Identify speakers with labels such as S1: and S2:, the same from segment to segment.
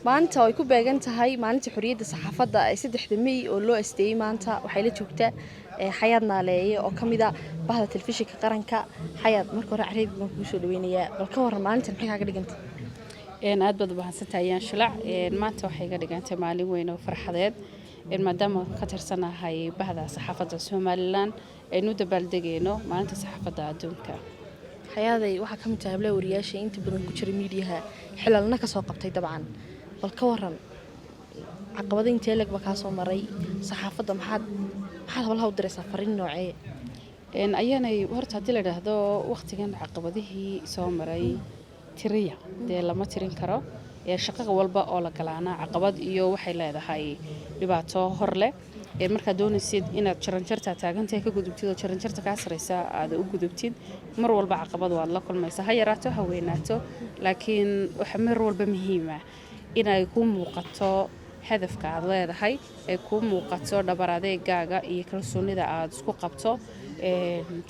S1: Maanta oo ay ku beegan tahay maalinta xorriyadda saxaafadda ee 3-da May oo loo asteeyey maanta, waxay la joogtaa Xayaad Naaleeye oo ka mid ah bahda telefishinka qaranka. Xayaad, marka hore Careebi baan kugu soo dhaweynayaa. Bal ka waran, maalintan maxay kaaga dhigantay?
S2: Aad baad u mahadsantahay, Ayaan Shulac. Maanta waxay iga dhigantay maalin weyn oo farxadeed, maadaama ka tirsanahay bahda saxaafadda Somaliland, aynu u dabaaldegayno maalinta saxaafadda adduunka.
S1: Xayaaday, waxaa ka mid tahay hablaha wariyaasha inta badan ku jira miidiyaha, xilalna ka soo qabtay dabcan. Bal ka waran, caqabado intee leeg baa kaa soo maray saxaafadda? Maxaad hablaha u diraysaa, fariin noocee?
S2: Ayaanay, horta haddii la idhaahdo waqtigan caqabadihii soo maray tiriya, dee lama tirin karo. Shaqaqa walba oo la galaana caqabad iyo waxay leedahay dhibaato hor leh. Markaad doonaysid inaad jaranjarta taagantahay ka gudubtid oo jaranjarta kaa saraysa aad u gudubtid, mar walba caqabad waad la kulmaysa, ha yaraato, ha weynaato. Laakiin waxa mar walba muhiima inay kuu muuqato hadafka aad leedahay, ay kuu muuqato dhabar adeegaaga iyo kalsoonida aad isku qabto.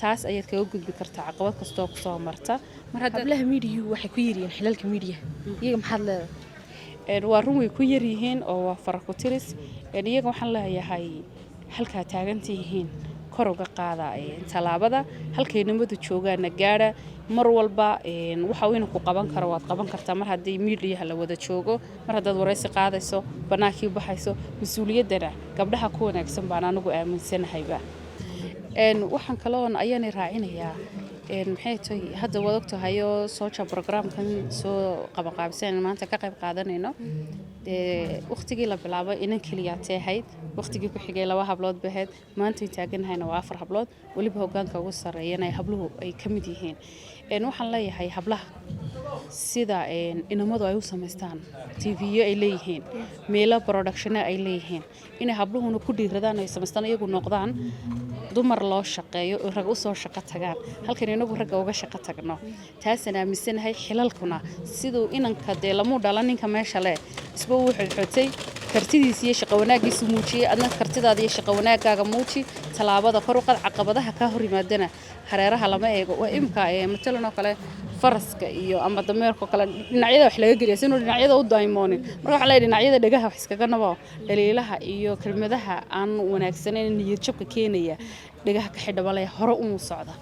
S2: Taas ayaad kaga gudbi kartaa caqabad kastoo kusoo marta.
S1: Mar hablaha miidiyuhu waxay ku yaryihiin xilalka miidiyaha, iyaga maxaad leedahay?
S2: Waa run, way ku yaryihiin oo waa faraku-tiris. Iyaga waxaan leeyahay, halkaa taagantihiin kor uga qaada tallaabada, halkay nimadu joogaana gaadha. Mar walba waxa uu ku qaban karo waad qaban kartaa. Mar haddii miidiyaha la wada joogo, mar haddaad waraysi qaadayso, bannaankii baxayso, mas-uuliyaddana gabdhaha ku wanaagsan baan anigu aaminsanahayba. Waxaan kaloon ayaanay raacinayaa, maxay tahay, hadda waad ogtahayoo soja programkan soo qabanqaabsan maanta ka qayb qaadanayno. Dee waqtigii la bilaabay inan keliyaatee ahayd, waqtigii ku xigay laba hablood bay ahayd, maantay taaganahayna waa afar hablood, weliba hogaanka ugu sarreeyana ay habluhu ay ka mid yihiin. Waxaan leeyahay hablaha, sida inamadu ay u samaystaan TV-yo ay leeyihiin, meelo production ay leeyihiin, inay habluhuna ku dhiiradaan, ay samaystaan, iyagu noqdaan dumar loo shaqeeyo oo rag usoo shaqo tagaan halkan inagu ragga uga shaqo tagno. Taasaan aaminsanahay. Xilalkuna siduu inanka dee lamuu dhalan, ninka meesha leh isba wuu xodxotay, kartidiisa iyo shaqo wanaagiisu muujiyey. Adna kartidaada iyo shaqo wanaagaaga muuji, tallaabada kor u qad, caqabadaha kaa hor yimaadana hareeraha lama eego. Waa imka matalan oo kale faraska iyo ama dameerka oo kale dhinacyada wax laga geliya si inuu dhinacyada u daymoonin. Marka waxaa leeyahay, dhinacyada dhegaha wax iskaga nabo, dhaliilaha iyo kelmadaha aan wanaagsanayn, niyad jabka keenaya, dhegaha ka xidhaba leh, hore umuu socda.